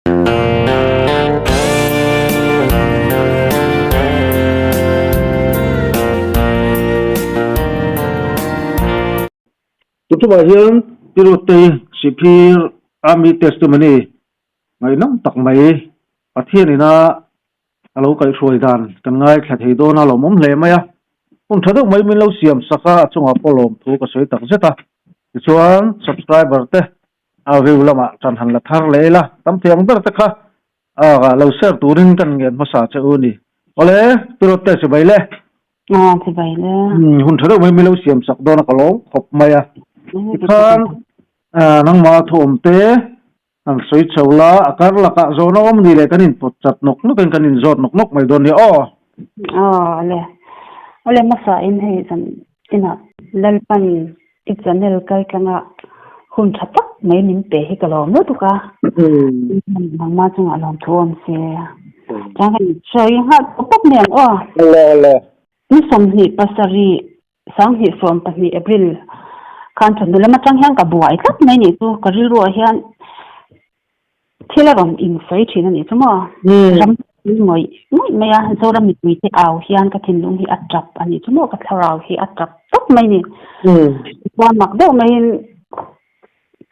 Tutumah hian Pi Ruattei Sihphir Army Testimony ngaihnawm tak mai Pathian ina a lo kaihhruai dan kan ngaithla thei dawn a lawmawm hle mai a. Hun tha deuh mai min lo siam sak a, a chungah pawh lawmthu ka sawi tak zet a. Tichuan subscriber te a view lamah tan han la thar leh ila, tam thei ang ber te kha a lo share turin kan ngen hmasa che u ni. Awle, Pi Ruatte chibai le. Aw, chibai le. Hun tha deuh mai min lo siam sak dawn a ka lawm khawp mai a. Tikhan nangmah thuawm te An sawi chho la, a kar lakah zawhna awm ni leh kan inpawt chat nawk nawkin kan inzawt nawk nawk mai dawn nia aw. Aw le, awle hmasa in hei zan inah Lalpan i channel kal tlanga hun tha tak mai min pe hi ka lawm lutuk a, nangmah chungah lawmthu awm se. Chuan kan sawi nghal pawp pawp mai ang aw. Awle awle. Ni 27 2012 April khan chawhnu lam atang hian ka buai tlat mai nih chu ka rilruah hian thil a rawn insawi thin a nih chu maw ram ngawih ngawih mai a Zoram mipui te au hian ka thinlung hi a tap a nih chu maw ka thlarau hi a tap tawp mai ni chuan mak deuh maiin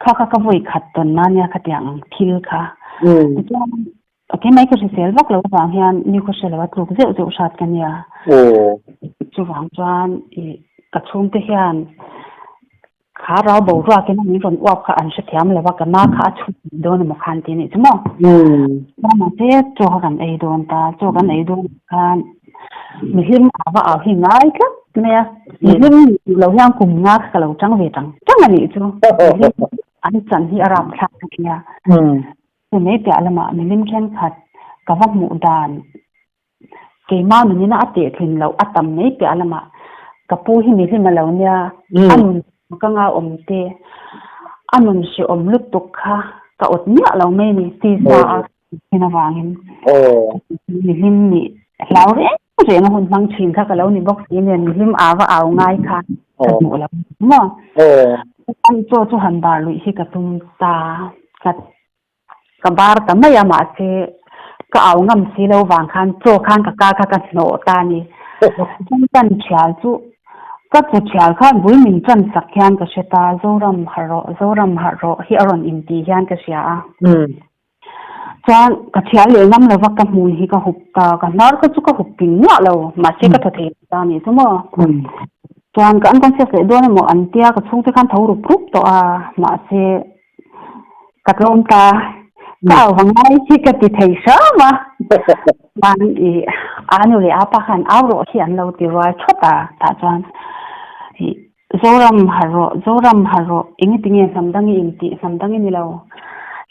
kha kha ka vawi khat tawn na nia khatiang ang thil kha tichuan Ok, mai ka hrisel vak lo avang hian mi khaw hre lo a tluk zeuh zeuh hrat ka nia. Chuvang chuan i ka chhungte hian kha rau boruakin a min rawn uap kha an hrethiam lo a, ka na kha a chhut mai dawn emaw khan ti anih chu maw. Mahse chaw kha kan ei dawn ta, chaw kan ei dawn khan mihlim a va au hi ngai tlat mai a, mihlim duh lo hian kum nga kha ka lo chang ve tang tang anih chu. Mihlim an chan hi a rapthlak a nia. Chu mai piah lamah milim thenkhat ka va hmuh dan keimah nunina a tehthlin loh a tam mai piah lamah ka pu hi mihlim a lo nia, a nun ka nga awm te, a nun hrehawm lutuk kha ka awt miah lo mai ni tisa a thin avangin mihlim nih hlau reng reng a hun hmang thin kha ka lo ni bawk si nen mihlim a va au ngai kha ka hmuh lo maw. Chaw chu han bar luih hi ka tum ta. Ka ka bar ta mai a mahse ka au ngam si lo vang khan chaw khan ka kar kha ka hnawh ta a ni. Chuan tan thial chu ka chu thial khan bul min tan sak hian ka hre ta Zoram harh rawh Zoram harh rawh hi a rawn inti hian ka hria a. Chuan ka thial leh ngam lova ka hmui hi ka hup ta ka hnar kha chu ka hup ping miah lo mahse ka thaw thei ta a nih chu maw. Chuan ka unconscious leh dawn emaw an tia ka chhungte khan tho rup rup tawh a mahse Ka tlawm ta. Ka au va ngai hi ka ti thei hram a. Chuan i a nu leh a pa khan au rawh hi an lo ti rual thawt a. Tah chuan i Zoram harh rawh, Zoram harh rawh, eng ti nge hnam dang i intih, hnam dang i ni lo.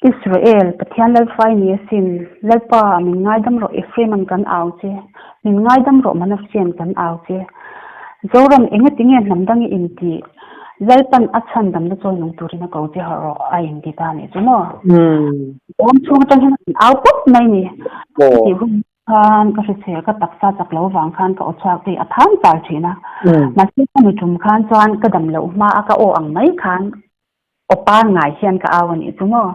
Israel, Pathian Lalfai ni asin, Lalpa min ngaidam rawh Ephraim-a'n kan au che, min ngaidam rawh Manasseh-a'n kan au che. Zoram, eng ti nge hnam dang i intih, Lalpan a chhan damna chawi nung turin a ko che harh rawh a inti ta anih chu maw? Awm chhung atang hian an au pawp mai ni. Tih hun khan ka hrichhe ka taksa chak lo vang khan ka aw chhuak te a tham char thin a. Mahse ka mi tum khan chuan ka dam loh hma a ka aw ang mai khan aw pangngai hian ka au anih chu maw?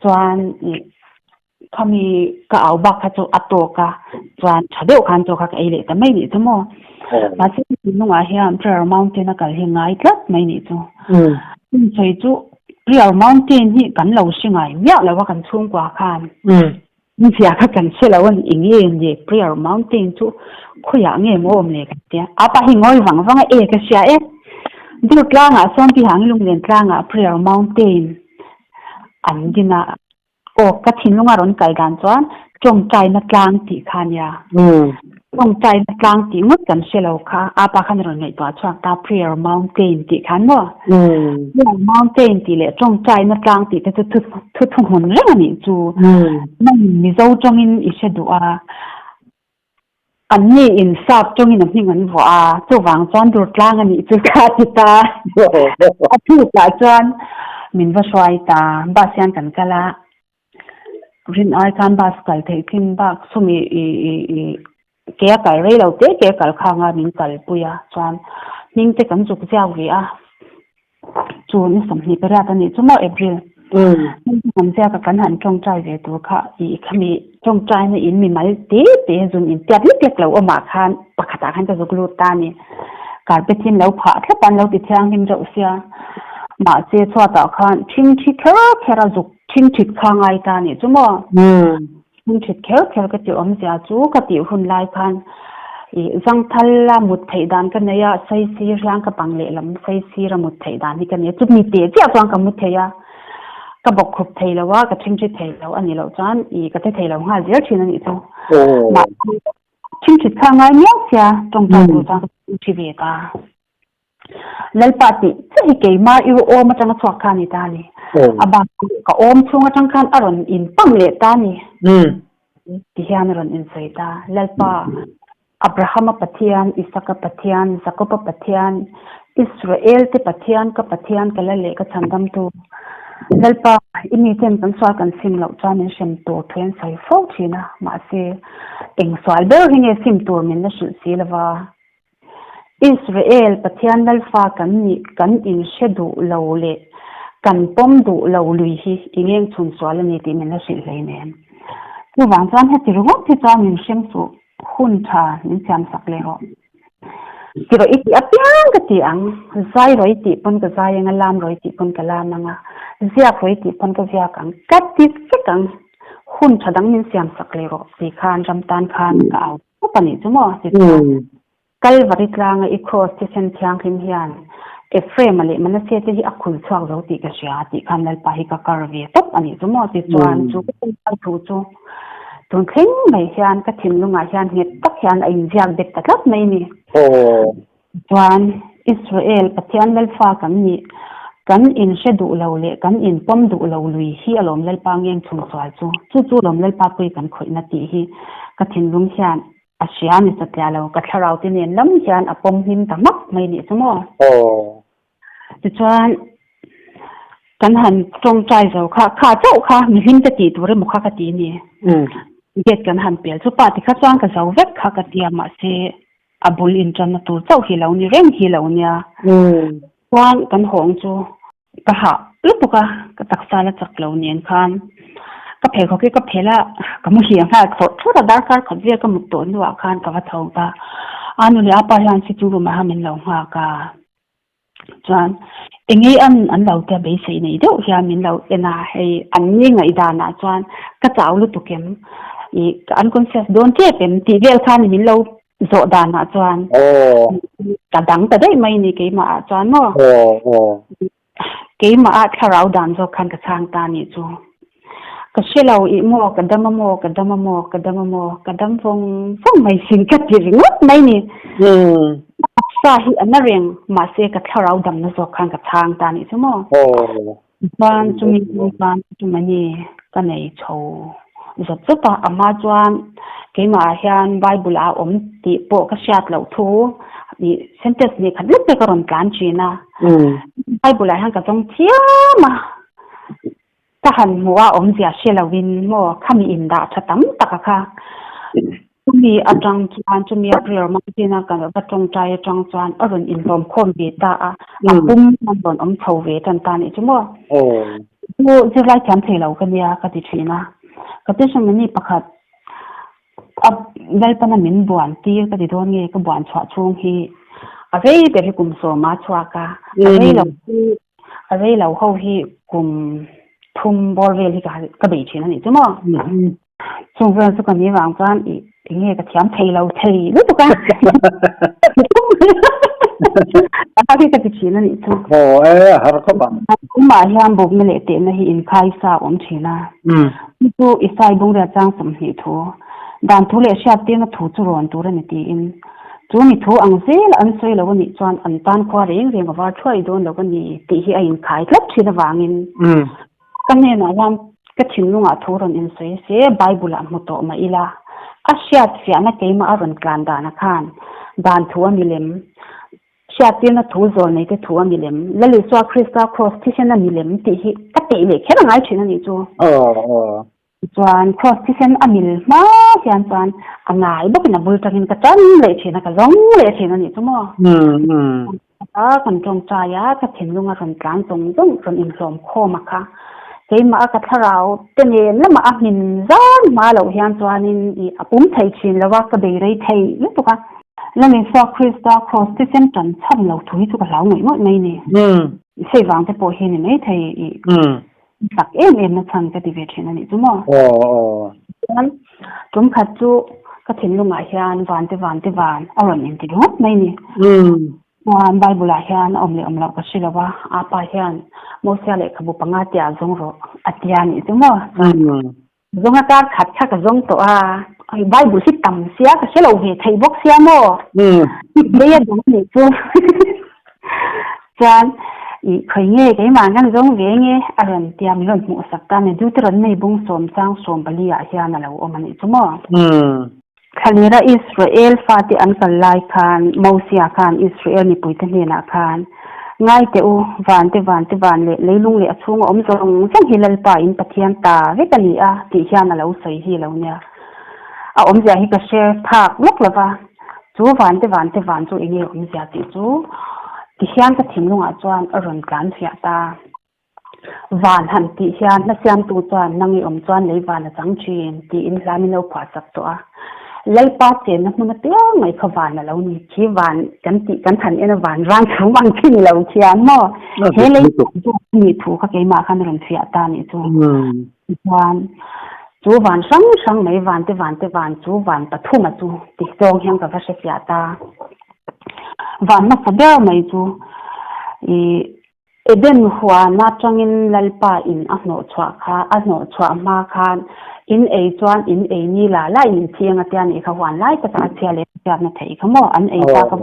Chuan ih Khami ka au bak kha chu a tawk a, chuan tha deuh khan chaw kha ka ei leh ta mai nih chu maw. Mahse thinlungah hian Prayer Mountain a kal hi ngai tlat mai nih chu. Hun sawi chu Prayer Mountain hi kan lo hre ngai miah lo a kan chhungkua khan. Inchhia kha kan hre lo a ni eng nge ni Prayer Mountain chu khawiah nge maw awm le kan tia. A pa hi ngawi vang vang a e ka hria e. Dur tlangah sawn Tihang Lunglen tlangah Prayer Mountain an din a. Aw, ka thinlung a rawn kal dan chuan tawngtaina tlang tih kha a nia. Tawngtaina tlang tih ngawt kan hre lo kha, apa khan a rawn ngaihtuah chhuak ta, Prayer Mountain tih khan maw? Prayer Mountain tih leh tawngtaina tlang tih te chu thu thuhmun reng a nih chu. Nang Mizo tawngin i hre duh a. An ni in sap tawngin a hming an vuah a, chuvang chuan Durtlang a nih chu ka ti ta. A thukah chuan min va hruai ta, bus hian kan kal a, rin ai khan bus kal theih thin bak chumi i i i ke a kal rei lo te te a kal khang a min kalpui a, chuan hming te kan zuk ziak ve a, chu ni 28 a nih chu maw April. Kan ziaka kan han tawngtai ve tur kha i khami tawngtaina in mimal te te zun in tiat lek lek lo awmah khan pakhatah khan ka zuk lut ta a ni. Carpet hi an lo phah thlap a, an lo ti thianghlim reuh sia. Mahse chhuatah khan ṭhingṭhi kher kher a zuk ṭhingṭhit kha ngai ta a nih chu maw? Ṭhingṭhit kher kher ka tih awmzia chu ka tih hun lai khan i zangthal a mut theih dan ka nei a, saisir hian ka bang lehlam saisir a mut theih dan hi ka nei a, chumi teh chiah chuan ka mu thei a. Ka bawk khup thei lo a, ka ṭhingṭhi thei lo a nih loh chuan i ka ti thei lo nghal zel ṭhin a nih chu. Mahse, ṭhingṭhit kha a ngai miau sia, ṭawngṭai tur chuan ka ṭhingṭhi ve ta. Lalpa tih chiah hi keimah i awm aṭanga chhuak kha a ni ta a ni. A bak chu ka awm chhung aṭang khan a rawn inpam leh ta a ni. Ti hian a rawn insawi ta. Lalpa, Abrahama Pathian, Isaka Pathian, Jakoba Pathian, Israelte Pathian, ka Pathian, ka la leh ka chhandamtu. Lalpa, i miten kan sual kan sim loh chuan min hrem tur thu an sawi fo ṭhin a, mahse, eng sual ber hi nge sim tur min la hrilh si lova? Israel Pathian Lalfa kan nih kan inhre duh lo leh kan pawm duh lo lui hi i ngeng chhun sual a ni tih min la hrilh hleinem. Chuvang chuan heti ringawt hi chuan min hrem suh, hun tha min siam sak leh rawh. Ti rawh i tih apiang ka ti ang, zai rawh i tih pawn ka zai ang a, lam rawh i tih pawn ka lam ang a, ziak rawh i tih pawn ka ziak ang, ka ti vek ang, hun tha dang min siam sak leh rawh ti khan ram tan khan ka au Khawp a nih chu maw? Ti chuan Kalvari tlanga i kraws thisen thianghlim hian Ephraim-a leh Manasseh te hi a khul chhuak zo tih ka hria tih khan Lalpa hi ka kar ve tawp a nih chu maw? Ti chuan chu ka tumpai thu chu tun thleng mai hian ka thinlungah hian nghet tak hian a inziak bet ta tlat mai a ni. Chuan Israel Pathian Lalfa kan nih, kan inhre duh lo leh kan inpawm duh lo lui hi alawm Lalpa ngeng chhung sual chu. Chu chu alawm Lalpa pui kan khawihna tih hi ka thinlung hian a hria ni satliah lo, ka thlarau te nen lam hian a pawm hlim ta hmak mai nih chu maw. Tichuan kan han tawngtai zo kha, kha chauh kha mihlim te tih tur emaw kha ka ti ni. Gate kan han pel chu pa tikha chuan ka zo vek kha ka tia mahse a bul inṭanna tur chauh hi lo ni reng hi lo nia. Chuan kan hawng chu ka hah lutuk a, ka taksa la chak lo nen khan ka pheikhawk hi ka phel a, ka mu hliam nghal thlawrh thlawrh a, darkar khat vel ka mut tawh hnuah khan ka va tho ta. A nu leh a pa hian sitting room ah hian min lo nghak a. Chuan eng ei an an lo tia beisei nei deuh hian min lo en a, hei an ni ngaihdan ah chuan ka chau lutuk em, ih ka unconscious dawn tep em tih vel khan min lo zawh dan ah chuan ka dang ta daih mai ni keimah ah chuan maw. Keimah ah thlarau dan zawk khan ka chhang ta nih chu. Ka hre lo ih maw ka dam a maw ka dam a maw ka dam a maw ka dam vawng vawng mai sin ka ti ringawt mai ni. Taksa hi a na reng mahse ka thlarau damna zawk khan ka chhang ta nih chu maw. Chuan chumi hnu chuan chumani ka nei chho zawt zawt a, a hma chuan keimah ah hian Bible ah a awm tih pawh ka hriat loh thu ih sentence nih khat lek te ka rawn tlan thin a. Bible ah hian ka zawng thiam a. Ka han hmuh a awmzia hre loin maw khami indah tha tam tak a kha. Chumi atang chuan chumi a prayer mountain a ka va tawngtai atang chuan a rawn inhlawm khawm ve ta a, a pum an rawn awm chho ve tan ta nih chu maw. Chu zirlai thiam thei lo ka nia ka ti thin a. Ka testimony pakhat a Lalpana min buan tir ka ti dawn nge ka buan chhuah chhung hi a rei ber hi kum sawma chhuak a, a rei lo hi A rei lo ho hi kum thum bawr vel hi ka bei thin a nih chu maw? Chung vel chu ka ni vang chuan i enge ka thiam thei lo thei lutuk a. A hi ka ti thin a nih chu. Aw e, a har khawp ang. Tumah hian bawkna leh tehna hi inkhai sa a awm thin a. Chu chu Isai bungrel chang 20 thu, dan thu leh hriattirna thu chu rawn tur a ni tiin. Chu mi thu ang zel an sawi lo a nih chuan an tan khua reng reng a var thuai dawn lo a ni tih hi a inkhai tlat thin avangin ka hnenah hian ka thinlungah thu rawn insawi se Bible-ah hmu tawh mah ila a hriat fiahna keimah a rawn tlan danah khan dan thu a ni lem, hriattirna thu zawl neite thu a ni lem, Lal Isua Krista Kraws thisen a ni lem tih hi ka tih leh kher a ngai thin a nih chu. Chuan Kraws thisen a mil hma hian chuan a ngai bawkin a bul tangin ka tan leh thin a, ka zawng leh thin a nih chu maw. A kan tawngtai a, ka thinlung a rawn tlan zawng zawng rawn inhlawm khawm a kha. Keimah a ka thlarau te nen lamah a hmin zan hma loh hian chuanin i a pum thei thin lo a, ka bei rei thei lutuk a. Lal Isua Krista kraws thisen tan chhan lo thu hi chu ka hlau ngawih ngawih mai ni. Hei vang te pawh hi ni maithei i tak em em na chhan ka ti ve thin a nih chu maw. Chuan tum khat chu ka thinlungah hian van te van te van a rawn inti ringawt mai ni. Chuan Bible ah hian a awm leh awm loh ka hre lo a, apa hian Mosia lehkhabu panga tia zawng rawh a tia nih chu maw. Chuan zawng a kar khat kha ka zawng tawh a, Bible hi tam sia ka hre lo ve theih bawk sia maw. Rei a dang nih chu. Chuan i khawi nge keimah kan zawng ve nge a rawn tia min rawn hmuh sak ta a ni. Deuteronomy bung sawm chang sawm pali ah hian a lo awm a nih chu maw. Thlalera Israel fate an kal lai khan Mosia khan Israel mipuite hnenah khan, Ngai teh u, van te van te van leh leilung leh a chhunga awm zawng zawng hi Lalpa in Pathian ta vek a ni a, tih hian a lo sawi hi lo nia. A awmzia hi ka hre phak lawk lo va, chu van te van te van chu enge awmzia tih chu ti hian ka thinlungah chuan a rawn tlan fiah ta. Van han tih hian hlasiamtu chuan nang i awm chuan lei van a chang thin tiin hla min lo phuahsak tawh a. Lalpa chenna hmun apiang mai kha van a lo ni. Khi van kan tih kan han en a van rang chhum ang khi ni lo khian maw? He lei chu a nih thu kha keimah khan a rawn fiah ta nih chu. Tichuan chu van hrang hrang mai van te van te van chu van pathuma chu ti zawng hian ka va hrefiah ta. Van hmasa ber mai chu ih Eden huan atangin Lalpa in a hnawhchhuah kha, a hnawhchhuah hma khan in ei chuan in ei ni la la in inchhing a tia nih kha huan lai takah a chhia leh chhiatna theih kha maw an ei ta kha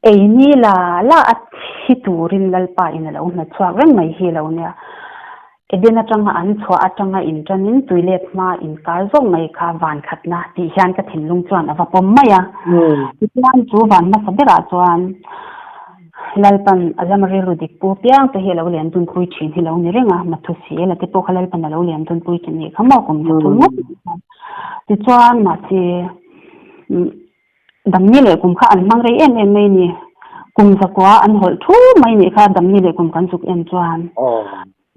ei ni la la a thi turin Lalpa in a lo hnawhchhuak reng mai hi lo nia. Eden atanga an chhuah atanga inṭanin tuilet hma inkar zawk mai kha van khatna tih hian ka thinlung chuan a va pawm mai a. Tichuan chu van hmasa berah chuan Lalpan a lam rilru dik pu piang te hi a lo lian dunpui ṭhin hi lo ni reng a, Mathusiela te pawh kha Lalpan a lo lian dunpui ṭhin nih kha maw kum zathum ngawt mai. Tichuan mahse Damni leh kum kha an hmang rei em em mai ni. Kum zakua an hawlh thu mai nih kha damni leh kum kan zuk en chuan.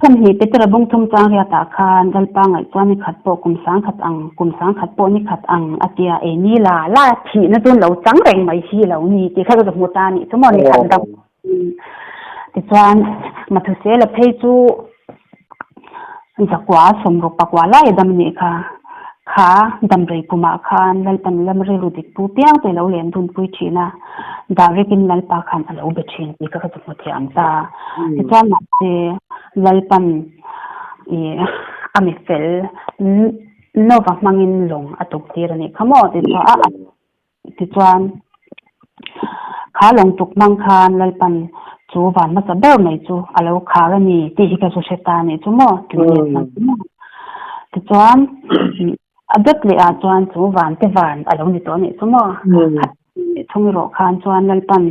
Thawmhnih Petera bung thum chang riatah khan Lalpa ngaih chuan ni khat pawh kum sang khat ang, kum sang khat pawh ni khat ang a tia ei ni la la thihna chu lo chang reng mai hi lo ni tih kha ka hmu ta nih chu maw ni khat dam. Tichuan Mathusela phei chu Zakua sawmruk pakua lai a dam nih kha. Kha damrei kumah khan Lalpan lam rilru dik pu piang te lo len dunpui thin a, Darekin Lalpa khan a lo be thin tih kha ka chu hmu thiam ta. Tichuan mahse Lalpan i a mi fel Nova hmangin lawng a tuk tir a nih kha maw tichuan a Tichuan, kha lawng tuk hmang khan Lalpan chu van hmasa ber mai chu a lo khar a ni tih hi ka zu hre ta nih chu maw? Tui let hmang chu maw? Tichuan, a dawt leh ah chuan chu van te van a lo ni tawh nih chu maw? Thung erawh khan chuan Lalpan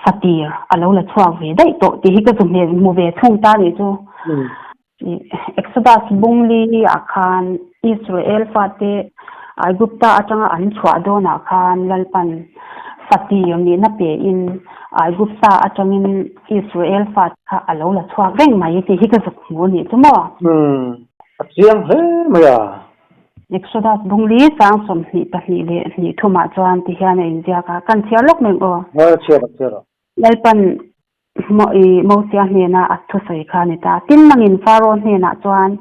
fatir a lo la chhuak ve daih tawh tih hi ka zu hmu ve thung ta nih chu. Exodus bungli ah khan Israel fate Aigupta atanga an chhuah dawnah khan Lalpan fatir nihna pein Aigupta atangin Israel fate kha a lo la chhuak reng mai tih hi ka zuk hmu a nih chu maw? Umm, a chiang hle mai a. Exodus bungli chang 22 leh hnih thumah chuan ti hian a inziak a, kan chhiar lawk mai ang aw. A chhiar a chhiar a. Lalpan Mosia hnena a thusawi kha a ni ta. Tin, nangin Faro hnenah chuan,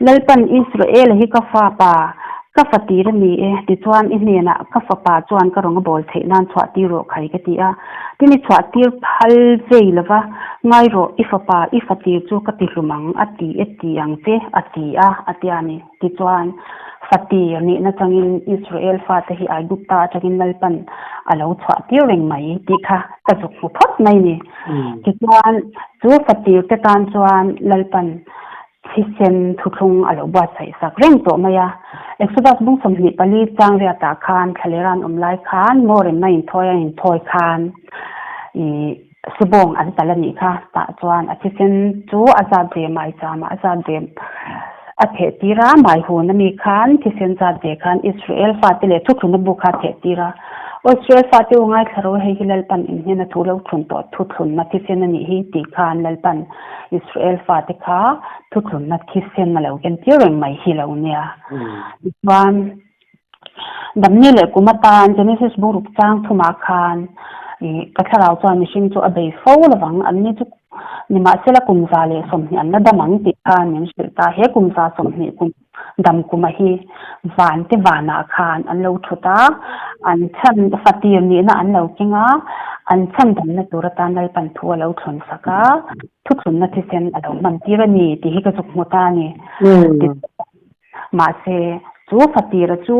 Lalpan Israela hi ka fapa, ka fatir a ni e, tichuan i hnenah ka fapa chuan ka rawn a bawl theih nan chhuahtir rawh khai ka ti a. Tin, i chhuahtir phal vei lo va, ngai rawh, i fapa, i fatir chu ka ti hlum ang, a ti e ti ang che, a ti a, a ti a ni. Tichuan, fatir nihna changin Israel fate hi Aigupta atangin Lalpan a lo chhuah tir reng mai tih kha ka zuk hmu phawt mai ni. Tichuan, chu fatir te tan chuan Lalpan thisen thuthlung a lo buatsaih sak reng tawh mai a. Exodus bung 24 chang riatah khan thlalera an awm lai khan maw remna inthawi a inthawi khan ih Sibawng an tal a nih kha. Tah chuan a thisen chu a zat ve mai chamah a zat ve a theh tir a, mai hun ami khan thisen zat ve khan Israel fate leh thuthluna bu kha a theh tir a. Israel fate u ngaithla rawh hei hi Lalpan in hnena thu lo thlun tawh thuthlunna thisen a nih hi tih khan Lalpan Israel fate kha thuthlunna thisen a lo ken tir reng mai hi lo nia. Tichuan Damni leh kum atan Genesis bungruk chang thumah khan ka thlarau chuan mihring chu a bei fo lovang, anni chu nimahsela kum 120 an la dam ang tih khan min hrilh ta. He kum 120 kum dam kuma hi van te vanah khan an lo thut a, an chhan fatir nihna an lo keng a, an chhan damna tur atan Lalpan thu a lo thlun sak a, thuthlunna thisen a lo hman tir a ni tih hi ka zuk hmu ta a ni. Mahse, chu fatira chu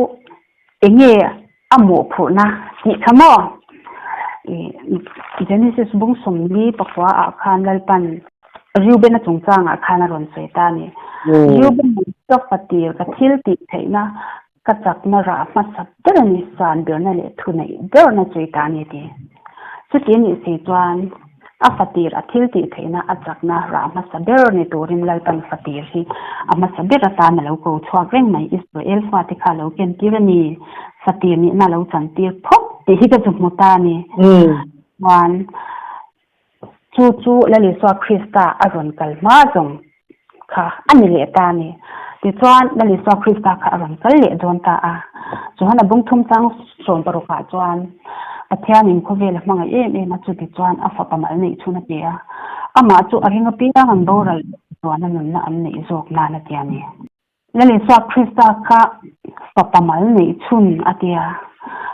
enge a mawhphurhna tih kha maw? Genesis bung 44 ah khan Lalpan Reuben-a chungchangah khan a rawn sawi ta a ni. Reuben ka fatir, ka thil tih theihna, ka chakna rah hmasa ber a ni, san berna leh thuneih berna chu i ta a ni ti. Chuti anih si chuan a fatir a thil tih theihna a chakna rah hmasa ber ni turin Lalpan fatir hi a hmasa ber atan a lo ko chhuak reng mai. Israel fate kha a lo ken tir a ni. Fatir nihna a lo chan tir phawt tih hi ka zu hmu ta a ni. Chuan Chu chu Lal Isua Krista a rawn kal hma zawng kha a ni leh ta a ni. Tichuan, Lal Isua Krista kha a rawn kal leh dawn ta a. Johana bung thum chang 16 ah chuan Pathianin khawvel a hmangaih em em a, chutichuan a fapa mal neih chhun a pe a. Amah chu a ring apiang an boral chuan a nunna an neih zawk nan a ti a ni. Lal Isua Krista kha fapa mal neih chhun a ti a,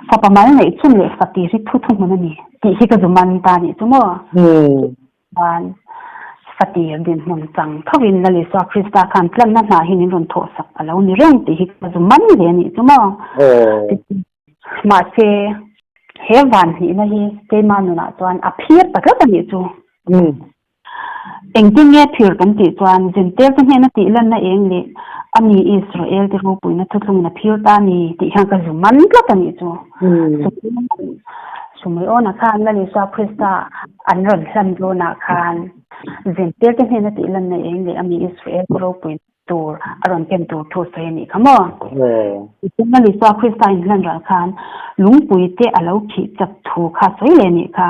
fapa mal neih chhun leh fatir hi thu thuhmun a ni tih hi ka zu man ta nih chu maw? Chuan fatir dinhmun chang thovin Lal Isua Krista khan tlanna hna hi min rawn thawhsak a lo ni reng tih hi ka zu man ve a nih chu maw? Mahse, he van hnihna hi keimah nunah chuan a phir ta tlat a nih chu. Engtin nge phir kan tih chuan Zentel te hnena tih lanna eng leh a mi Israel te ropuina thuthlungin a phir ta a ni tih hian ka zu man tlat a nih chu. Sumeona khan Lal Isua Krista an rawn hlan dawnah khan Zentel te hnena tih lanna eng leh a mi Israel te ropuina tur a rawn ken tur thu sawi a nih kha maw? Tichuan Lal Isua Krista inhlan ral khan lungpui te a lo khih chat thu kha sawi leh a nih kha.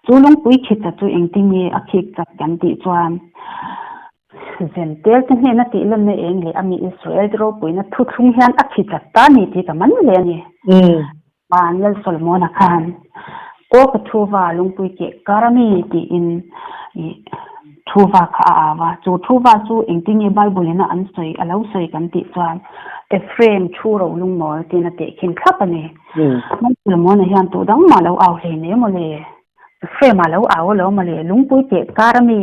Chu lungpui khih chat chu engtin nge a khik chat kan tih chuan Zentel te hnena tih lanna eng leh a mi Israel te ropuina thuthlung hian a khih chat ta a ni tih ka man hle a ni. Van Lal Solomona khan, Aw ka thuva lungpui keh kar a mi tiin thuva kha a au a. Chu thuva chu engtin nge Bible ina an sawi, a lo sawi kan tih chuan Ephraim thu ro lungmawl tiin a tehkhin thlap a ni. Lal Solomona hian tu dang mah lo au hlei ne maw le? Ephraim-a lo au alo maw le? Lungpui keh kar a mi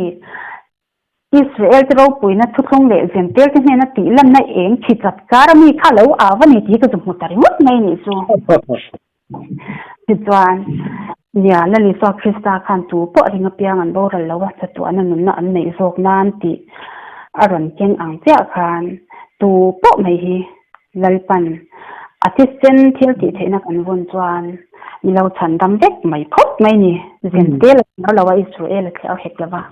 Israel te ropuina thuthlung leh Zentel te hnena tih lanna eng thi chat kar a mi kha lo au a ni tih ka zu hmu ta ringawt mai a nih chu. Tichuan, nia, Lal Isua Krista khan tu pawh ring apiang an boral lo a, chatuahna nunna an neih zawk nan tih a rawn keng ang chiah khan tu pawh mai hi Lalpan a thisen thil tih theihna kan vawn chuan mi lo chhan dam vek mai phawt mai ni. Zentel a thliar lo a, Israel a thliar hek lo va.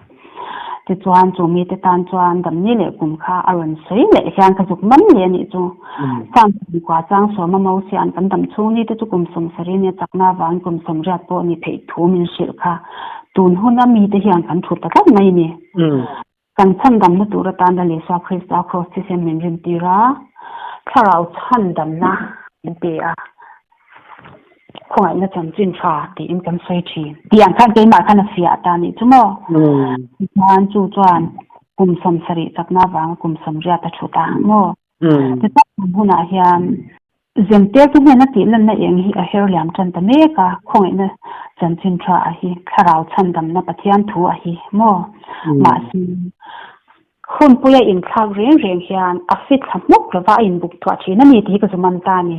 Tichuan chu mite tan chuan damni leh kum kha a rawn sawi leh hian ka zuk man leh a nih chu. Sam kumkua chang sawma Mosia'n kan dam chhung ni te chu kum 70 nia chakna avangin kum 80 pawh ni theih thu min hrilh kha tun huna mite hian kan thu ta tlat mai a ni. Kan chhandamna tur atan Lal Isua Krista Kraws thisen min rintir a, thlarau chhandamna min pe a. Khawngaihna chanchin tha tiin kan sawi thin. Tih ang khan keimah khan a fiah ta nih chu maw? Tichuan chu chuan kum 70 chakna avanga kum 80 a thut a maw? Tichuan tun hunah hian Zentel te hnena tih lanna eng hi a her liam tan ta mek a, khawngaihna chanchin tha a hi, thlarau chhandamna Pathian thu a hi maw? Mahse Hunpuia inthlak reng reng hian a fit thla hmuk lova a inbuk thuah thin a ni tih hi ka zu man ta a ni.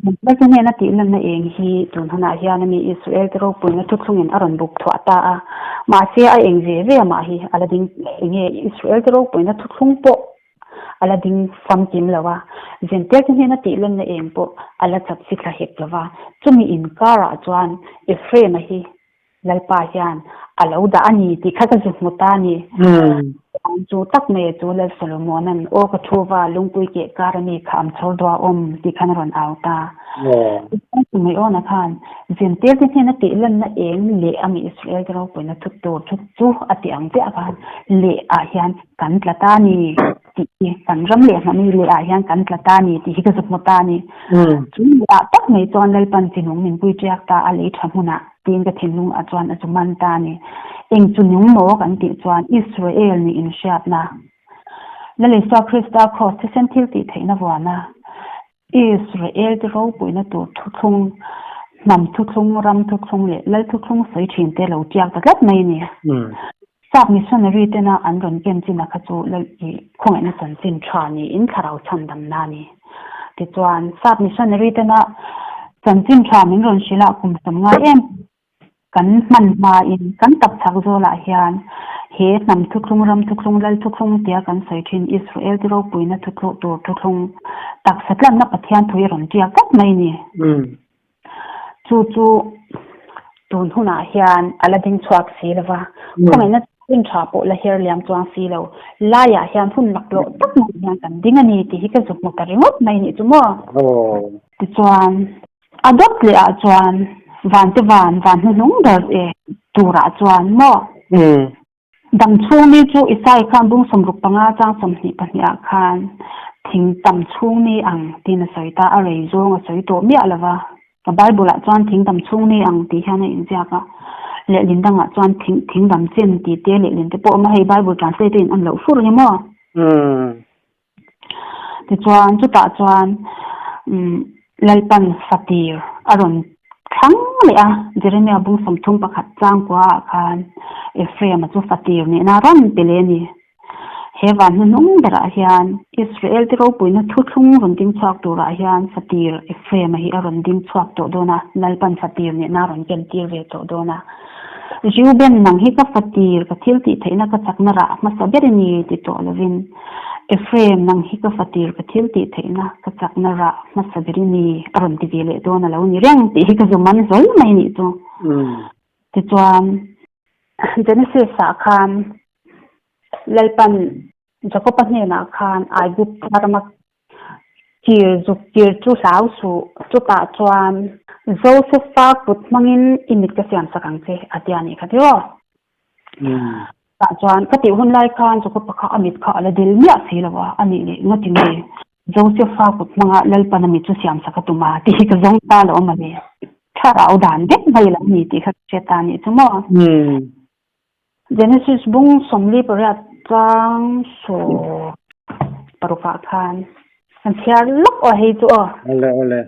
Zumthar te hnena tih lanna eng hi tun hunah hian ami Israel te ropuina thuthlungin a rawn buk thuah ta a, mahse a eng ve ve amah hi a la ding enge Israel te ropuina thuthlung pawh a la ding famkim lo a, Zentail te hnena tih lanna eng pawh a la chap si thla hek lova, chumi inkarah chuan Ephraim-a hi Lalpa hian a lo dah a ni tih kha ka zu hmu ta a ni. Chu tak mai chu Lal Solomona'n, Aw ka thu va, lungpui keh kar a mi kha am chhawr dua awm, tih khan a rawn au ta. Tichuan Simeona khan, Zentel te hnena tih lanna eng leh a mi Israel te ropuina thu tur thu chu a ti ang chiah khan leh ah hian kan tla ta ni tih hi kan ram leh hnam leh ah hian kan tla ta ni tih hi ka zuk hmu ta ni. Chu leh ah tak mai chuan Lalpan chinung min pui ṭiak ta a lei ṭha hmunah. Tiin ka thinlung ah chuan a chu man ta a ni. Eng chu nung maw kan tih chuan Israel nih inhriatna, Lal Isua Krista Kraws thisen thil tih theihna vuana Israel te ropuina tur thuthlung, hnam thuthlung, ram thuthlung leh lal thuthlung sawi thin te lo tiak ta tlat mai a ni. Sap missionary tena an rawn ken chin a kha chu Lal i khawngaihna chanchin tha niin thlarau chhandamna a ni. Tichuan, Sap missionary tena chanchin tha min rawn hrilh a kum sawm ngai em kan hman hmain kan tak chhak zawlah hian he hnam thuthlung, ram thuthlung, Lal thuthlung tia kan sawi thin Israel te ropuina thuthlawh tur thuthlung taksa tlanna Pathian thu hi rawn tiak tlat mai a ni. Chu chu tun hunah hian a la ding chhuak si lo va, khawngaihna hun tha pawh la her liam chuang si lo, laiah hian hun laklawh tak mai hian kan ding a ni tih hi ka zu hmu ta ringawt mai nih chu maw. Tichuan, a dawt leh ah chuan van te van, van hnuhnung ber e turah chuan maw. Dam chhung ni chu Isai khan bung 65 chang 22 ah khan thing tam chhung ni ang tiin a sawi ta, a rei zawng a sawi tawh miah lo va. Ka Bible ah chuan thing tam chhung ni ang tih hian a inziak a, lehlin dangah chuan thing thing dam chen tih te lehlin te pawh a awm a, hei Bible translate a in an loh fur ang em aw? Tichuan chutah chuan Lalpan fatir a rawn thlang leh a, Jeremia bung 31 changkua ah khan Ephraim-a chu fatir nihna a rawn pe leh a ni. He van hnuhnung berah hian Israel te ropuina thuthlung rawn ding chhuak turah hian fatir Ephraim-a hi a rawn ding chhuak tawh dawn a, Lalpan fatir nihna a rawn kentir ve tawh dawn a. Reuben nang hi ka fatir, ka thil tih theihna ka chakna rah hmasa ber i ni ti tawh lovin, Ephraim nang hi ka fatir, ka thil tih theihna ka chakna rah hmasa ber i ni a rawn ti ve leh dawn a lo ni reng tih hi ka zu man hlawl mai nih chu. Tichuan, Genesis ah khan Lalpan Jakob-a hnenah khan Aigupta rama Kir zuk kir chu hlau suh, chutah chuan Joseph-a kut hmangin i mit ka siam sak ang che a ti a nih kha tiraw? Tah chuan ka tih hun lai khan Jakob-a kha a mit kha a la dil miah si lo a, a nih leh ngawt in nge Joseph-a kut hmanga Lalpan a mit chu siam sak a tum a tih hi ka zawng ta lo awm a ni. Thlarau dan vek mai lo a ni tih kha ka hriat ta a nih chu maw? Genesis bung 48 chang 16 ah khan kan chhiar lawk aw hei chu aw. Awle awle.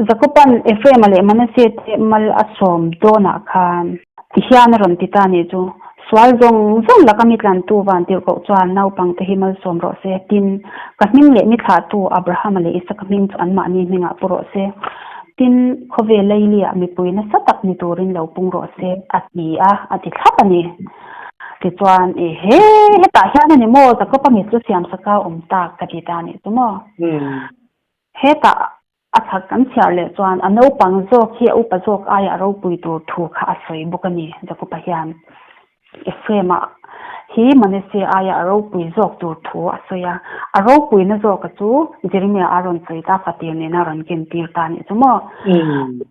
Jakoban Ephraim-a leh Manasseh te mal a sawm dawnah khan tihian a rawn ti ta nih chu, Sual zawng zawng laka mi tlantu vantirhkoh chuan naupangte hi malsawm rawh se, tin, ka hming leh mi thlahtu Abrahama leh Isaka hming chu anmahni hmingah pu rawh se. Tin, khawvel leiliah mipui nasa tak ni turin lo pung rawh se, a ti a, a ti thlap a ni. Tichuan, Ehe, hetah hian a ni maw, Jakob-a mit chu siamsaka awm tak ka ti ta a nih chu maw? Hetah a chhak kan chhiar leh chuan a naupang zawk hi a upa zawk aia ropui tur thu kha a sawi bawk a ni, Jakob-a hian. Ephraim-a hi Manasseh aia a ropui zawk tur thu a sawi a, a ropuina zawka chu Jeremiah a rawn sawi ta, fatir nena a rawn kentir ta a nih chu maw?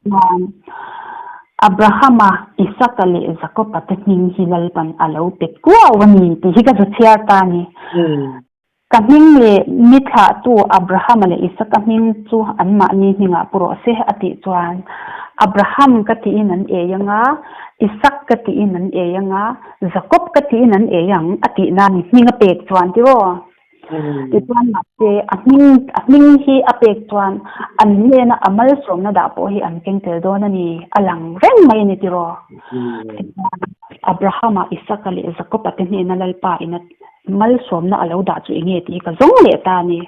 Chuan Abrahama, Isaka leh Jakoba te hming hi Lalpan a lo pe kuau a ni tih hi ka zu chhiar ta a ni. Ka hming leh mi thlahtu Abrahama leh Isaka hming chu anmahni hmingah pu rawh se, a tih chuan, Abraham ka tiin an ei ang a, Isak ka tiin an ei ang a, Jakob ka tiin an ei ang, a tih nan hming a pek chuan tiraw? Tichuan mahse a hming a hming hi a pek chuan an hnena a malsawmna dah pawh hi an keng tel dawn a ni, a lang reng mai a ni tiraw? Tichuan Abrahama, Isaka leh Jakoba te hnena Lalpa in a Malsawmna a lo dah chu enge tih hi ka zawng leh ta a ni.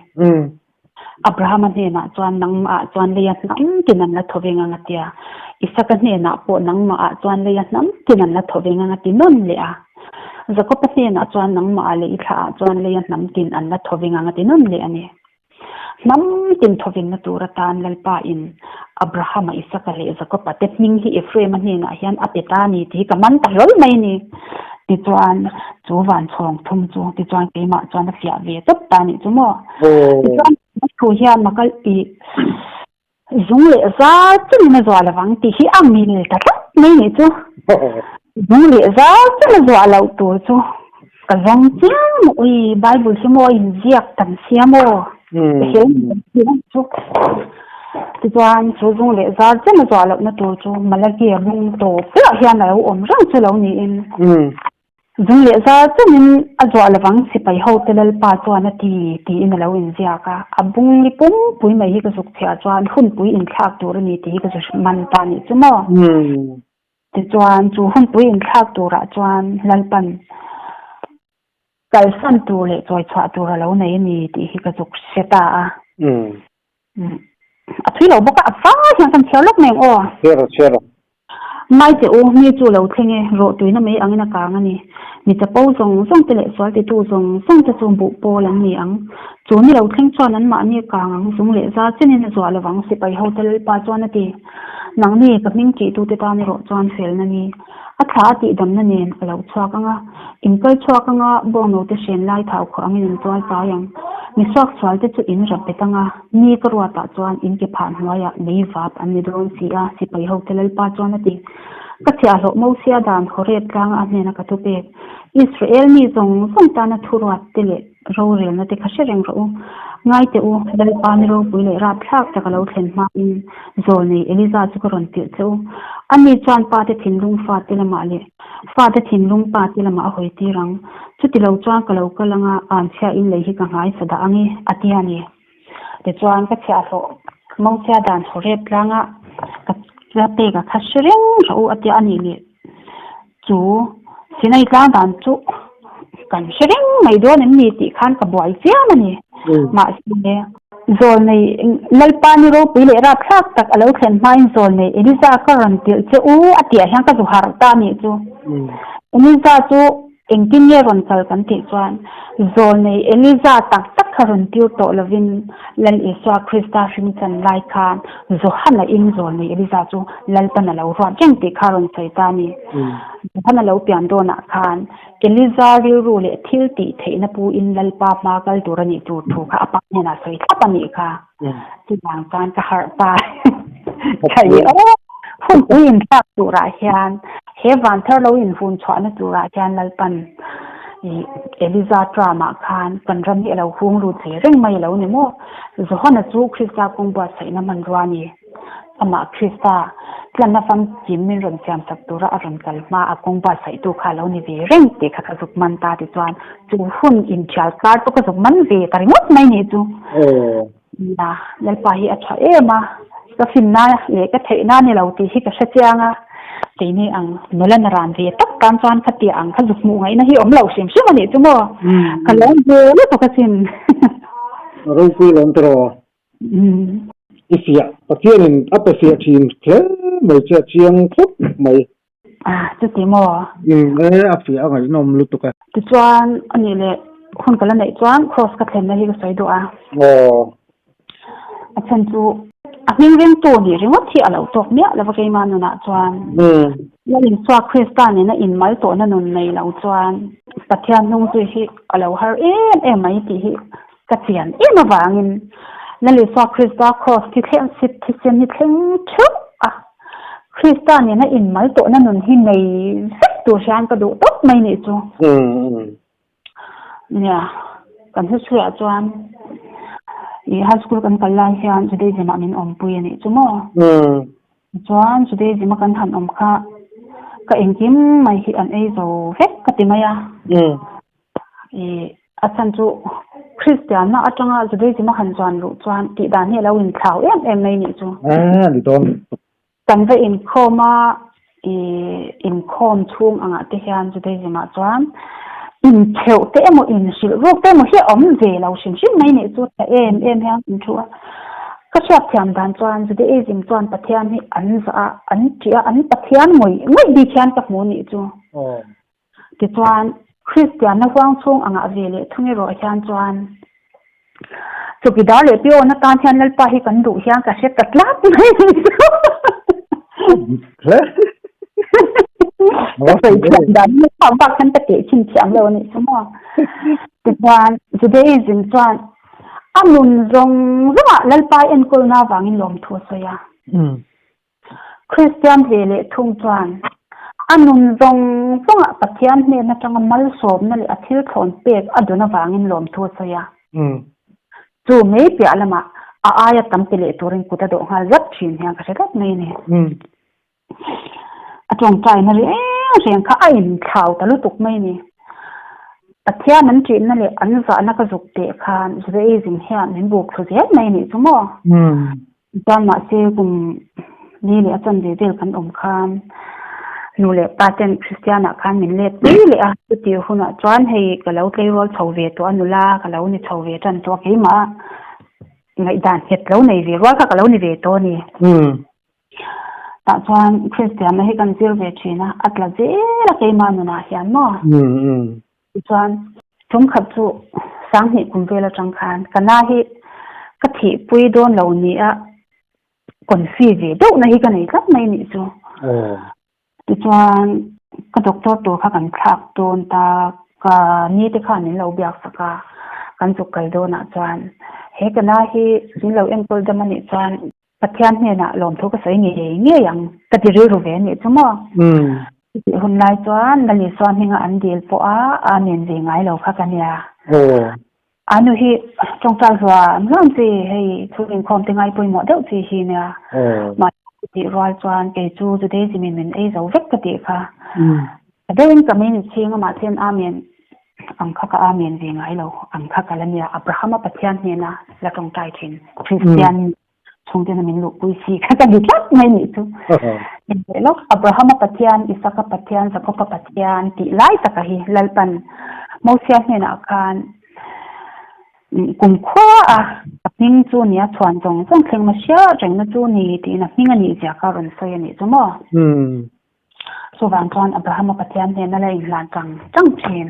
Abrahama hnenah chuan nangmahah chuan leia hnam tin an la thaw veng ang a ti a. Isaka hnenah pawh nangmahah chuan leia hnam tin an la thaw veng ang a ti nawn leh a. Jakoba hnenah chuan nangmahah leh i thlaah chuan leia hnam tin an la thaw veng ang a ti nawn leh a ni. Hnam tin thawvenna tur atan Lalpa in Abrahama, Isaka leh Jakoba te hming hi Ephraim-a hnenah hian a pe ta a ni tih hi ka man ta hlawl mai a ni. Tichuan, chu van chhawng thum chu tichuan keimah chuan a fiah ve tawp ta nih chu maw. Tichuan, a thu hian makal i zung leh zar chungin a zuah lovang tih hi a mil ta tlat mai nih chu. Zung leh zar chung a zuah loh tur chu ka zawng chiang maw ui Bible hi maw inziak tam sia maw ka hel chu. Tichuan, chu zung leh zar chen a zuah lohna tur chu Malakia bung tawp berah hian a lo awm reng chu lo niin. Zung leh zar chenin a zuah lovang sipai hote Lalpa chuan a ti, tiin a lo inziak a. A bung li pumpui mai hi ka zuk chhiah chuan hunpui inthlak tur a ni tih hi ka zu man ta nih chu maw. Tichuan, chu hunpui inthlak turah chuan Lalpan kalsan tur leh chawi chhuah tur a lo nei a ni tih hi ka zuk hre ta a. A thui lo bawk a, a fai hian kan chhiar lawk mai ang aw. Chhiar rawh, chhiar rawh. Mai che u, mi chu lo thleng e, rawh tuina mai angin a kang a ni. Mi chapo zawng zawng te leh sual titu zawng zawng te chu buh pawl an ni ang. Chu ni lo thleng chuan anmahni a kang ang, zung leh za chenin a zuah lovang, sipai hote Lalpa chuan a ti. Nangni, ka hming tihtute tan erawh chuan felna ni. A thla a tihdamna nen a lo chhuak ang a, in kal chhuak ang a, bawngnote hren lai thau khawh angin in tual chai ang. Mi suaksualte chu in rap bet ang a, ni ka ruatah chuan in ke phah hnuaiah mei vap an ni dawn si a, sipai hote Lalpa chuan a ti. Ka chhiahhlawh Mosia dan Horeb tlanga a hnena ka thupek, Israel mi zawng zawng tana thuruat te leh Rorelna te kha hre reng rawh u. Ngai teh u, Lalpa ni ropui leh rapthlak tak a lo thlen hmain Zawlnei Eliza chu ka rawn tirh che u. Ani chuan pate thinlung fate lamah leh fate thinlung pate lamah a hawi tir ang. Chuti lo chuan ka lo kal anga anchhia in lei hi ka nghaisa dah ang i, a ti a ni. Tichuan ka chhiahhlawh Mosia dan Horeb tlanga ka pek a kha hre reng rawh u, a ti a nih leh. Chu Sinai tlang dan chu kan hre reng mai dawn em ni tih khan ka buai chiam a ni. Mahse, zawlnei Lalpa ni ropui leh rapthlak tak a lo thlen hmain zawlnei Eliza ka rawn tirh che u a tih ah hian ka zu harh ta a nih chu. Eliza chu Engtin nge rawn kal kan tih chuan zawlnei Eliza tak tak kha rawn tir tawh lovin Lal Isua Krista hringchan lai khan Johana in zawlnei Eliza chu Lalpan a lo ruat reng tih kha rawn sawi ta a ni. Johana lo pian dawnah khan Eliza rilru leh thil tih theihna pu in Lalpa hma kal tur a nih tur thu kha a pa hnenah sawi thlap a nih kha. Chuvang chuan ka harh ta. Thaih aw! Hun pui inthlak turah hian he van thar lo inhun chhuahna turah hian Lalpan i Eliza tram-ah khan kan ram hi a lo hung lut ve reng mai lo ni maw? Johana chu Krista kawng buatsaihna hmanrua a ni. Amah Krista tlanna famkim min rawn siamsak tura a rawn kal hma a kawng buatsaihtu kha a lo ni ve reng tih kha ka zuk man ta tichuan chu hun inthial kar chu ka zuk man ve ta ringawt mai nih chu. Nia, Lalpa hi a tha em a, ka finna leh ka theihna ni lo tih hi ka hre chiang a, keini ang nula na ran ve tak tan chuan khatia ang kha zuk hmuh ngaihna hi awm lo hrim hrim a nih chu maw? Ka lawm ve lutuk asin. Ropui lawm tiraw? I fiah, Pathianin a pe fiah thin hle mai che a chiang khawp mai. Ah, chuti maw? Umm e, a fiah a ngaihnawm lutuk e. Tichuan, a nih leh hun ka la neih chuan cross ka thlenna hi ka sawi duh a. Aw. A chhan chu a hming ringtu nih ringawt hi a lo tawk miah lo va keimah nunah chuan. Umm. Lal Isua Krista nena inmal tawhna nun nei lo chuan Pathian hnung zui hi a lo har em em mai tih hi Ka chian em avangin Lal Isua Krista Kraws thi thleng sit thisen hi thleng theuh a, Krista nena inmal tawhna nun hi nei vek tur hian ka duh tawp mai nih chu. Nia, kan hnuchhuiah chuan i high school kan kal lai hian Judaism ah min awmpui a nih chu maw? Chuan Judaism a kan han awm kha ka engkim mai hi an ei zo vek ka ti mai a. I a chhan chu Kristianna atanga Judaism a han zuan luh chuan tih dan hi a lo inthlau em em mai nih chu. A ni dawn. Kan va inkhawm a, i inkhawm chhung angah te hian Judaism ah chuan intheuh te emaw inhrilh ruk te emaw hi a awm ve lo hrim hrim mai nih chu tha em em hian kan thu a. Ka hriatthiam dan chuan Judaism chuan Pathian hi an zah a, an ṭih a, an Pathian ngawih ngawih bik hian ka hmu nih chu. Tichuan, Kristianna huang chhung angah ve leh thung erawh hian chuan chawkidar leh piawn atan hian Lalpa hi kan duh hian ka hre ta tlat mai ni chu. Ka sawi thiam dan hi bak bak khan ka teh chhin thiam lo a nih chu maw. Tichuan Judaism chuan a nun zawng zawngah Lalpa enkawlna avangin lawmthu a sawi a. Kristian ve leh thung chuan a nun zawng zawngah Pathian hnen atanga malsawmna leh a thil thlawn pek a dun avangin lawmthu a sawi a. Chu mai piah lamah a aia tam pe leh turin kut a dawh nghal zat thin hian ka hre tlat mai a ni. A tawngtaina reng reng kha a inthlau ta lutuk mai a ni. Pathian an ṭihna leh an zahna ka zuk teh khan Judaism hian min buk thlu zel mai a nih chu maw? Chuan mahse kum ni leh a chanve vel kan awm khan nu leh pa ten Kristian ah khan min let pui leh a, chutih hunah chuan hei ka lo tleirawl chho ve tawh a nula ka lo ni chho ve tan tawh a keimah ngaihdan nghet lo nei ve rual kha ka lo ni ve tawh a ni. Tah chuan Kristianna hi kan zir ve thin a, a tla zel a keimah nunah hian maw? Tichuan tumkhat chu sanghnih kum vel atang khan ka na hi ka thihpui dawn lo nia confi ve deuhna hi ka nei tlat mai nih chu. Tichuan ka doctor tur kha kan thlak dawn ta, ka ni te khan min lo biak sak a, kan zuk kal dawnah chuan he ka na hi min lo enkawl dam anih chuan Pathian hnenah lawmthu ka sawi ngei ngei ang ka ti rilru ve anih chu maw? Chutih hun lai chuan Lal Isua hminga an dil pawh a Amen ve ngai lo kha ka nia. A nu hi tawngtai hluam hluam chi hei thu inkhawm te ngai pawimawh deuh chi hi nia. Mahse chutih rual chuan kei chu Judaism in min ei zo vek ka tih kha. A deuhin ka main chhing a mahse Amen ang kha ka Amen ve ngai lo ang kha ka la nia. Abrahama Pathian hnena la tawngtai thin Christian Chhungtena min luhpui si kha ka ni tlat mai nih chu. Inhmeh lawk, Abrahama Pathian, Isaka Pathian, Jakoba Pathian tih lai taka hi Lalpan Mosia hnenah khan kumkhua a a hming chu nia chhuan zawng zawng thleng ma hriat rengna chu ni tiin a hming a nih zia kha a rawn sawi a nih chu maw. Chuvang chuan Abrahama Pathian hnena la inhlan chang chang thin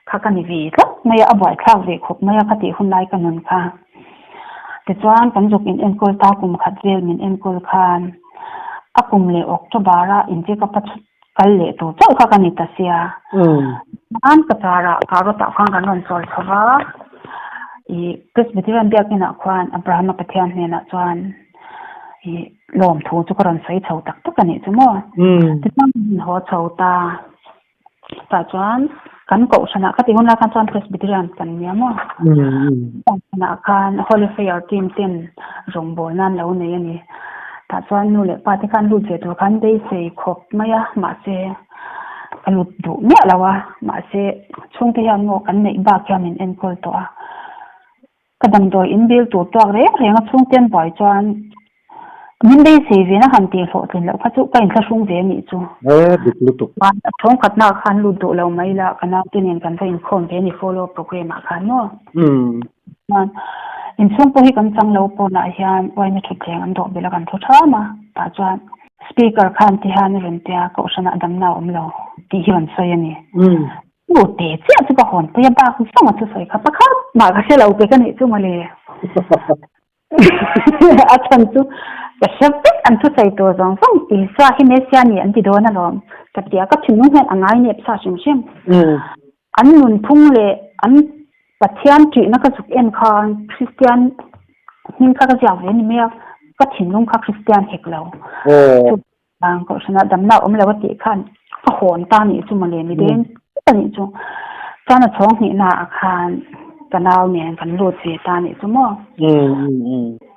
kha ka ni ve tlat mai a, a buaithlak ve khawp mai a kha tih hun lai ka nun kha. Tichuan kan zuk in enkawl ta kum khat vel min enkawl khan a kum leh October a in check up a kal leh tur chauh kha ka ni ta sia. Chuan ka car ah Karot ah khan kan rawn chawl chho va, ih Presbyterian biakinah khuan Abrahama Pathian hnenah chuan ih Lawmthu chu ka rawn sawi chho tak tak a nih chu maw? Tichuan ka rawn haw chho ta. Tah chuan kan kohhranah ka tih hun lai khan chuan Presbyterian kan nia maw? Kohhranah khan Holy Fire team ten rawngbâwl nan lo nei a ni. Tah chuan nu leh pa te khan lut ve tur khan beisei khawp mai a, mahse ka lut duh miah lo a, mahse chhungte hian maw kan neih bak hian min enkawl tawh a. Ka damdawi in bil tur tuak reng reng a chhungte an buai chuan min beisei ve na han tih hlawhtlin loh kha chu ka inthlahrung ve a nih chu. E dik lutuk. A chhungkhatna ah khan lut duh lo mai la, ka naute nen kan va inkhawm ve a ni follow up program ah khan maw. Chuan inchhung pawh hi kan chang lo pawnah hian uaina thutthleng an dawh belh a kan thu tham a, tah chuan speaker khan ti hian a rawn tia kohhranah damna a awm lo tih hi rawn sawi a ni. U te chiah chu ka hawn pui a bak zawng a thusawi kha pakhat mah ka hre lo pek a nih chu mawle. A chhan chu ka hre vek an thusawi tur zawng zawng Isua hi Messia ni an ti dawn alawm ka ti a, ka thinlung hian a ngai nep sa hrim hrim. An nunphung leh an Pathian ṭihna ka zuk en khan Kristian hming kha ka ziak ve ni mai a, ka thinlung kha Kristian hek lo. Ang kohhranah damna a awm lo a tih khan a hawn ta nih chu mawle mi deng a nih chu. Chuan a chhawng hnihna ah khan ka nau nen kan lut ve ta nih chu maw.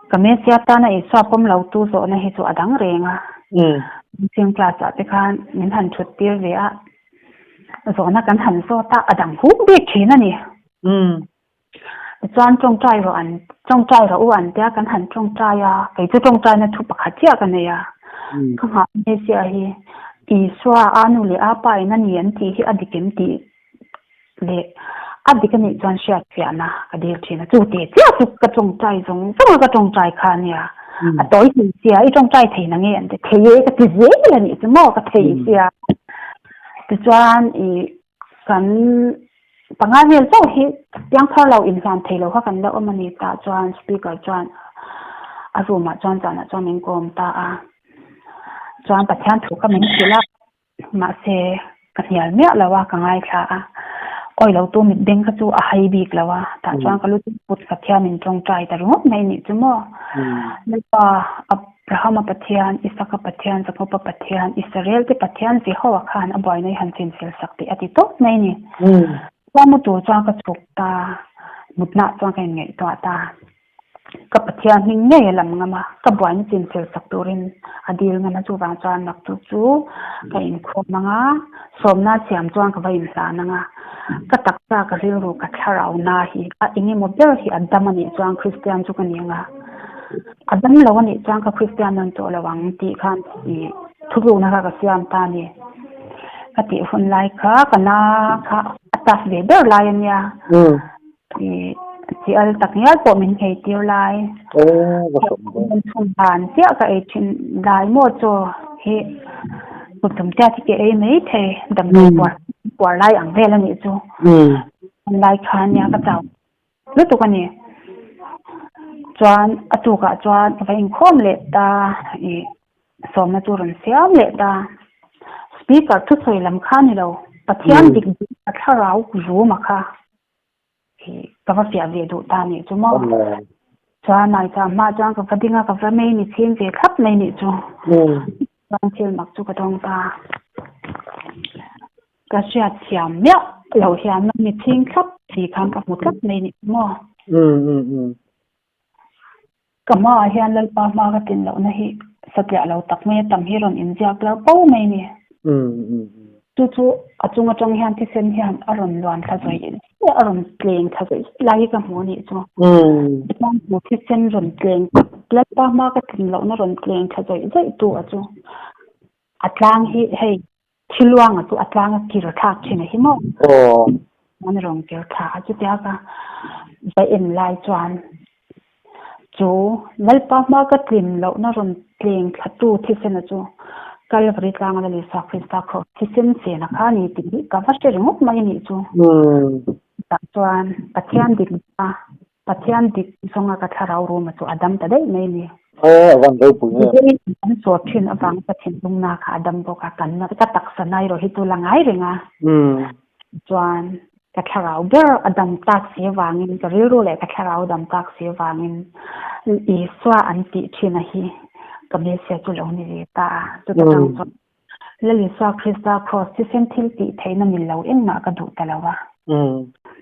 Ka Messia tana Isua pawm lo tu zawhna hi chu a dang reng a. Zing class ah te khan min han thut tir ve a, zawhna kan han zawt a, a dang huk bik thin a ni. Tichuan tawngtai rawh an tawngtai rawh u an tia kan han tawngtai a, kei chu tawngtaina thu pakhat chiah ka nei a, ka nghah mai chiah hi Isua a nu leh a pa in a ni an tih hi a dik em tih leh a dik a nih chuan hriat fiahna ka dil thin a, chu teh chiah chu ka tawngtai zawng zawng a ka tawngtai kha a nia, a tawi thei sia i tawngtai thei na nge an ti thei e ka ti zel a nih chu maw ka thei sia tichuan ih Kan panga vel chauh hi piangthar lo inhlan thei lo kha kan la awm a ni tah chuan speaker chuan a room ah chuan zanah chuan min kawm ta a, chuan Pathian thu kha min hrilh a. Mahse, ka hnial miah lo a, ka ngaithla a. Awi lo tu mit beng kha chu a hai bik lo a, tah chuan ka lu chu put khat hian min tawngtai ta ringawt mai nih chu maw. Lalpa, Abrahama Pathian, Isaka Pathian, Jakoba Pathian, Israel te Pathian Jehoa khan a buaina i han chinfel sak tih a ti tawp mai ni. Chuan mu tur chuan ka chhuk ta, mutnaah chuan ka inngaihtuah ta. Ka Pathian hming ngei a lam ngam a, ka buaina chinfel sak turin a dil ngam a, chuvang chuan naktu chu ka inkhawm ang a, sawmna siam chuan ka va inhlan ang a, ka taksa ka rilru ka thlarau na hi a eng emaw ber hi a dam a nih chuan Kristian chu ka ni ang a, a dam lo a nih chuan ka Kristian nawn tawh lo ang tih khan ih thutlukna kha ka siam ta a ni. Ka tih hun lai kha ka na kha a tough ve ber lai a nia. Ih chi al tak ngial pawh min nghei tir lai. Aw va hrawm dawn. Min chhun dan chiah ka ei thin lai maw chaw hi kut tum chiat hi ka ei mai thei damdawi puar puar lai ang vel a nih chu. Lai khan nia ka chau lutuk a ni. Chuan a tukah chuan ka va inkhawm leh ta ih sawmna chu rawn siam leh ta. Speaker thusawi lam kha ni lo Pathian dik dik a thlarau rum a kha. Ka va fiah ve duh ta nih chu maw. Chuan Maicham hma chuan ka va ding a, ka va mei ni chhing ve thlap mai nih chu. Chuan thil mak chu ka dawng ta. Ka hriat thiam miah lo hian mei chhing thlap si khan ka hmu tlat mai nih chu maw. Ka hmaah hian Lalpa hma ka tin lohna hi satliah lo tak mai a tam hi rawn inziak lar po mai ni. Chu chu a chung atang hian thisen hian a rawn luan thla zawih zawih a, a rawn tleng thla zawih zawih lai hi ka hmu a nih chu. Chuan chu thisen rawn tleng Lalpa hma ka tin lohna rawn tleng thla zawih zawih tu a chu a tlang hi hei Thiluanga chu a tlanga kir thlak thin a hi maw? Aw. An rawn kir thla a chutia ka va en lai chuan chu Lalpa hma ka tlin lohna rawn tleng thlatu thisena chu Kalvari tlanga Lal Isua Krista Kraws thisen chena kha a ni tih hi ka va hre ringawt mai a nih chu. Chutah chuan Pathian dik a Pathian dik zawnga ka thlarau ruma chu a dam ta daih mai ni. Aw, a van ropui em. Mihring an sawt thin avang ka thinlungna kha a dam bawk a, kan ka taksa na erawh hi chu la ngai reng a. Chuan ka thlarau ber a dam tak si avangin, ka rilru leh ka thlarau dam tak si avangin Isua an tih thina hi ka Messiah chu lo ni ve ta a. Chuta tang chuan Lal Isua Krista Kraws thisen thil tih theihna mil lo engmah ka duh ta lo a.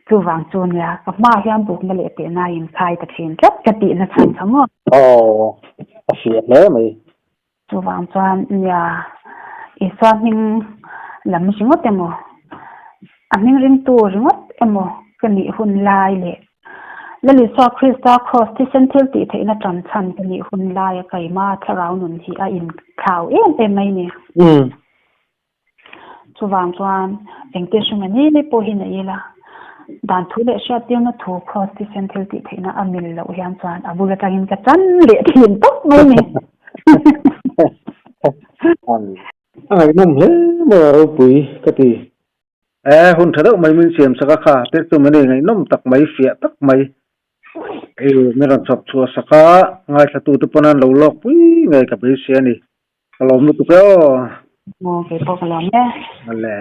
Chuvang chu nia, ka hmaah hian bukna leh tehna a inkhai ta thin tlat ka tihna chhan kha maw? Aw, a fiah hle mai. Chuvang chuan nia, Isua hming lam ringawt emaw, a hming ringtu ringawt emaw ka nih hun lai leh Lal Isua Krista Kraws thisen thil tih theihna ṭan chhan ka nih hun laia keima thlarau nun hi a inthlau em em mai ni. Chuvang chuan engte hring a ni ni pawh hi nei ila, dan thu leh hriattirna thu Kraws thisen thil tih theihna a mil loh hian chuan a bul atangin ka ṭan leh thin tawp mai ni. A ngaihnawm hle mai a ropui ka ti. E, hun tha deuh mai min siam sak a kha, testimony ngaihnawm tak mai, fiah tak mai i min rawn chhawp chhuah sak a, ngaithlatute pawn an lo lawk pui ngei ka beisei a ni. Ka lawm lutuk e aw. Aw, kei pawh ka lawm e. Awle.